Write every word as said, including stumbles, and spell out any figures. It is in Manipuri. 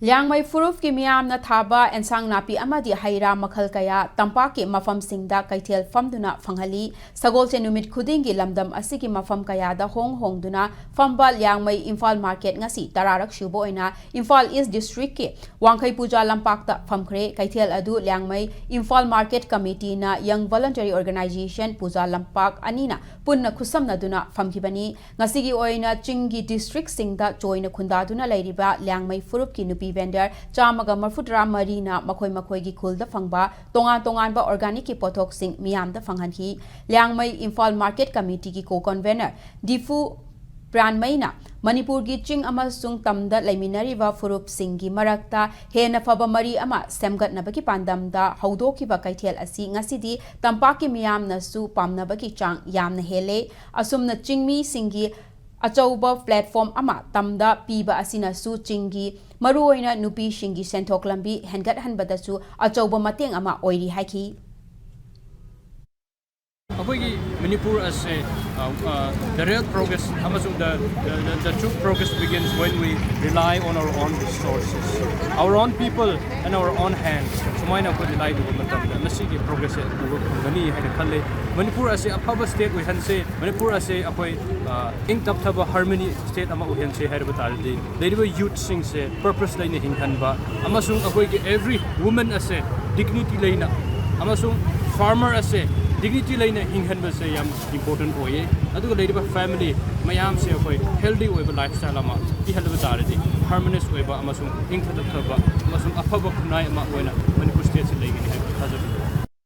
ꯂꯤꯌꯥꯡꯃꯩ ꯐꯨꯔꯨꯞꯀꯤ ꯃꯤꯌꯥꯝꯅ ꯊꯥꯕ ꯑꯦꯟꯁꯥꯡ ꯅꯥꯄꯤ ꯑꯃꯗꯤ ꯍꯩ ꯔꯥ ꯃꯈꯜ ꯀꯌꯥ ꯇꯝꯄꯥꯛꯀꯤ ꯃꯐꯝꯁꯤꯡꯗ ꯀꯩꯊꯦꯜ ꯐꯝꯗꯨꯅ ꯐꯪꯍꯜꯂꯤ꯫ ꯁꯒꯣꯜꯁꯦꯟ ꯅꯨꯃꯤꯠ ꯈꯨꯗꯤꯡꯒꯤ ꯂꯝꯗꯝ ꯑꯁꯤꯒꯤ ꯃꯐꯝ ꯀꯌꯥꯗ ꯍꯣꯡ ꯍꯣꯡꯗꯨꯅ ꯐꯝꯕ ꯂꯤꯌꯥꯡꯃꯩ ꯏꯝꯐꯥꯜ ꯃꯥꯔꯀꯦꯠ ꯉꯁꯤ ꯇꯔꯥꯔꯛ ꯁꯨꯕ ꯑꯣꯏꯅ ꯏꯝꯐꯥꯜ ꯏꯁ ꯗꯤꯁꯇ꯭ꯔꯤꯛꯀꯤ ꯋꯥꯡꯈꯩ ꯄꯨꯖꯥ ꯂꯝꯄꯥꯛꯇ ꯐꯝꯈ꯭ꯔꯦ꯫ ꯀꯩꯊꯦꯜ ꯑꯗꯨ ꯂꯤꯌꯥꯡꯃꯩ ꯏꯝꯐꯥꯜ ꯃꯥꯔꯀꯦꯠ ꯀꯃꯤꯇꯤꯅ ꯌꯪ ꯚꯣꯂꯟꯇꯔꯤ ꯑꯣꯔꯒꯅꯥꯏꯖꯦꯁꯟ ꯄꯨꯖꯥ ꯂꯝꯄꯥꯛ ꯑꯅꯤꯅ ꯄꯨꯟꯅ ꯈꯨꯠꯁꯝꯅꯗꯨꯅ ꯐꯝꯈꯤꯕꯅꯤ꯫ ꯉꯁꯤꯒꯤ ꯑꯣꯏꯅ ꯆꯤꯡꯒꯤ ꯗꯤꯁꯇ꯭ꯔꯤꯛꯁꯤꯡꯗ ꯆꯣꯏꯅ ꯈꯨꯟꯗꯥꯗꯨꯅ ꯂꯩꯔꯤꯕ ꯂꯤꯌꯥꯡꯃꯩ ꯐꯨꯔꯨꯞꯀꯤ ꯅꯨꯄꯤ ꯚꯦꯟꯗꯔ ꯆꯥꯝꯃꯒ ꯃꯔꯐꯨꯇꯔꯥ ꯃꯔꯤꯅ ꯃꯈꯣꯏ ꯃꯈꯣꯏꯒꯤ ꯈꯨꯜꯗ ꯐꯪꯕ ꯇꯣꯉꯥꯟ ꯇꯣꯉꯥꯟꯕ ꯑꯣꯔꯒꯥꯅꯤꯛꯀꯤ ꯄꯣꯠꯊꯣꯛꯁꯤꯡ ꯃꯤꯌꯥꯝꯗ ꯐꯪꯍꯟꯈꯤ꯫ ꯂꯤꯌꯥꯡꯃꯩ ꯏꯝꯐꯥꯜ ꯃꯥꯔꯀꯦꯠ ꯀꯃꯤꯇꯤꯒꯤ ꯀꯣ ꯀꯟꯚꯦꯅꯔ ꯗꯤꯐꯨ ꯄ꯭ꯔꯥꯟꯃꯩꯅ ꯃꯅꯤꯄꯨꯔꯒꯤ ꯆꯤꯡ ꯑꯃꯁꯨꯡ ꯇꯝꯗ ꯂꯩꯃꯤꯟꯅꯔꯤꯕ ꯐꯨꯔꯨꯞꯁꯤꯡꯒꯤ ꯃꯔꯛꯇ ꯍꯦꯟꯅ ꯐꯕ ꯃꯔꯤ ꯑꯃ ꯁꯦꯝꯒꯠꯅꯕꯒꯤ ꯄꯥꯟꯗꯝꯗ ꯍꯧꯗꯣꯛꯈꯤꯕ ꯀꯩꯊꯦꯜ ꯑꯁꯤ ꯉꯁꯤꯗꯤ ꯇꯝꯄꯥꯛꯀꯤ ꯃꯤꯌꯥꯝꯅꯁꯨ ꯄꯥꯝꯅꯕꯒꯤ ꯆꯥꯡ ꯌꯥꯝꯅ ꯍꯦꯜꯂꯦ꯫ ꯑꯁꯨꯝꯅ ꯆꯤꯡꯃꯤꯁꯤꯡꯒꯤ ꯑꯆꯧꯕ ꯄ꯭ꯂꯦꯠꯐꯣꯝ ꯑꯃ ꯇꯝꯗ ꯄꯤꯕ ꯑꯁꯤꯅꯁꯨ ꯆꯤꯡꯒꯤ ꯃꯔꯨꯑꯣꯏꯅ ꯅꯨꯄꯤꯁꯤꯡꯒꯤ ꯁꯦꯟꯊꯣꯛ ꯂꯝꯕꯤ ꯍꯦꯟꯒꯠꯍꯟꯕꯗꯁꯨ ꯑꯆꯧꯕ ꯃꯇꯦꯡ ꯑꯃ ꯑꯣꯏꯔꯤ ꯍꯥꯏꯈꯤ꯫ ꯑꯩꯈꯣꯏꯒꯤ ꯃꯅꯤꯄꯨꯔ ꯑꯁꯦ, uh, uh, the real progress ꯑꯃꯁꯨꯡ the, the, the, the true progress begins when we rely on our own resources, our own people and our own hands. ꯁꯨꯃꯥꯏꯅ ꯑꯩꯈꯣꯏ ꯔꯤꯂꯥꯏ ꯇꯧꯕ ꯃꯇꯝꯗ ꯃꯁꯤꯒꯤ ꯄ꯭ꯔꯣꯒ꯭ꯔꯦꯁꯁꯦ ꯎꯕ ꯐꯪꯒꯅꯤ ꯍꯥꯏꯅ ꯈꯜꯂꯤ꯫ ꯃꯅꯤꯄꯨꯔ ꯑꯁꯦ ꯑꯐꯕ ꯁ꯭ꯇꯦꯠ ꯑꯣꯏꯍꯟꯁꯦ, ꯃꯅꯤꯄꯨꯔ ꯑꯁꯦ ꯑꯩꯈꯣꯏ, uh, ꯏꯪ ꯇꯞꯊꯕ ꯍꯥꯔꯃꯅꯤ ꯁ꯭ꯇꯦꯠ ꯑꯃ ꯑꯣꯏꯍꯟꯁꯦ ꯍꯥꯏꯔꯕ ꯇꯥꯔꯗꯤ ꯂꯩꯔꯤꯕ ꯌꯨꯠꯁꯤꯡꯁꯦ ꯄꯔꯄꯁ ꯂꯩꯅ ꯍꯤꯡꯍꯟꯕ ꯑꯃꯁꯨꯡ ꯑꯩꯈꯣꯏꯒꯤ every woman ꯑꯁꯦ ꯗꯤꯒꯅꯤꯇꯤ ꯂꯩꯅ ꯑꯃꯁꯨꯡ ꯐꯥꯔꯃꯔ ꯑꯁꯦ ꯗꯤꯒꯅꯤꯇꯤ ꯂꯩꯅ ꯍꯤꯡꯍꯟꯕꯁꯦ ꯌꯥꯝ ꯏꯝꯄꯣꯔꯇꯦꯟ ꯑꯣꯏꯌꯦ꯫ ꯑꯗꯨꯒ ꯂꯩꯔꯤꯕ ꯐꯦꯃꯤꯂꯤ ꯃꯌꯥꯝꯁꯦ ꯑꯩꯈꯣꯏ ꯍꯦꯜꯗꯤ ꯑꯣꯏꯕ ꯂꯥꯏꯐ ꯁ꯭ꯇꯥꯏꯜ ꯑꯃ ꯄꯤꯍꯜꯂꯕ ꯇꯥꯔꯗꯤ ꯍꯥꯔꯃꯣꯅꯤꯌꯁ ꯑꯣꯏꯕ ꯑꯃꯁꯨꯡ ꯏꯪ ꯇꯞꯊꯕ ꯑꯃꯁꯨꯡ ꯑꯐꯕ ꯈꯨꯟꯅꯥꯏ ꯑꯃ ꯑꯣꯏꯅ ꯃꯅꯤꯄꯨꯔ ꯁ꯭ꯇꯦꯠꯁꯤ ꯂꯩꯒꯅꯤ ꯍꯥꯏꯕ ꯊꯥꯖꯕ ꯂꯩ꯫